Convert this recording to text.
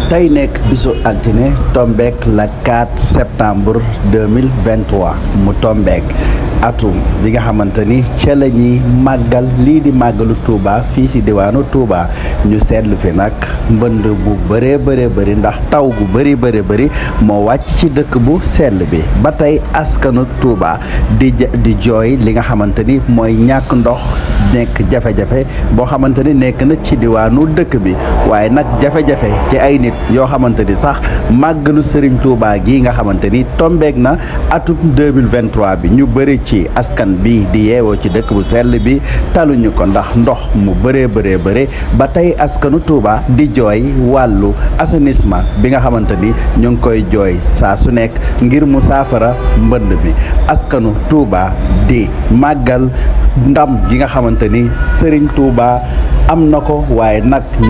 tey nekk bisu altine tombeek la 4 septembre 2023 mu tombeek atum bi nga xamante ni ca la ñuy màggal lii di màggalu Touba fii si diwaanu Touba ñu seetlu fi nag mbënd bu bëree bëri ndax taw gu bëri moo wàcc ci dëkk bu sell bi ba tey askanu Touba di jooy li nga xamante ni mooy ñàkk ndox nekk jafe-jafe boo xamante ni nekk na ci diwaanu dëkk bi waaye nag jafe-jafe ci ay nit yoo xamante ni sax màggalu Serigne Touba gi nga xamante ni tombeek na atum 2023 bi ñu bëri ci askan bi di yeewoo ci dëkk bu sell bi taluñu ko ndax ndox mu bëree ba tey askanu Touba di jooy wàllu assainissement bi nga xamante ni ñu ngi koy jooy saa su nekk ngir mu saafara mbënd bi askanu Touba di màggal ndam gi nga xamante ni Serigne Touba am na ko waaye nag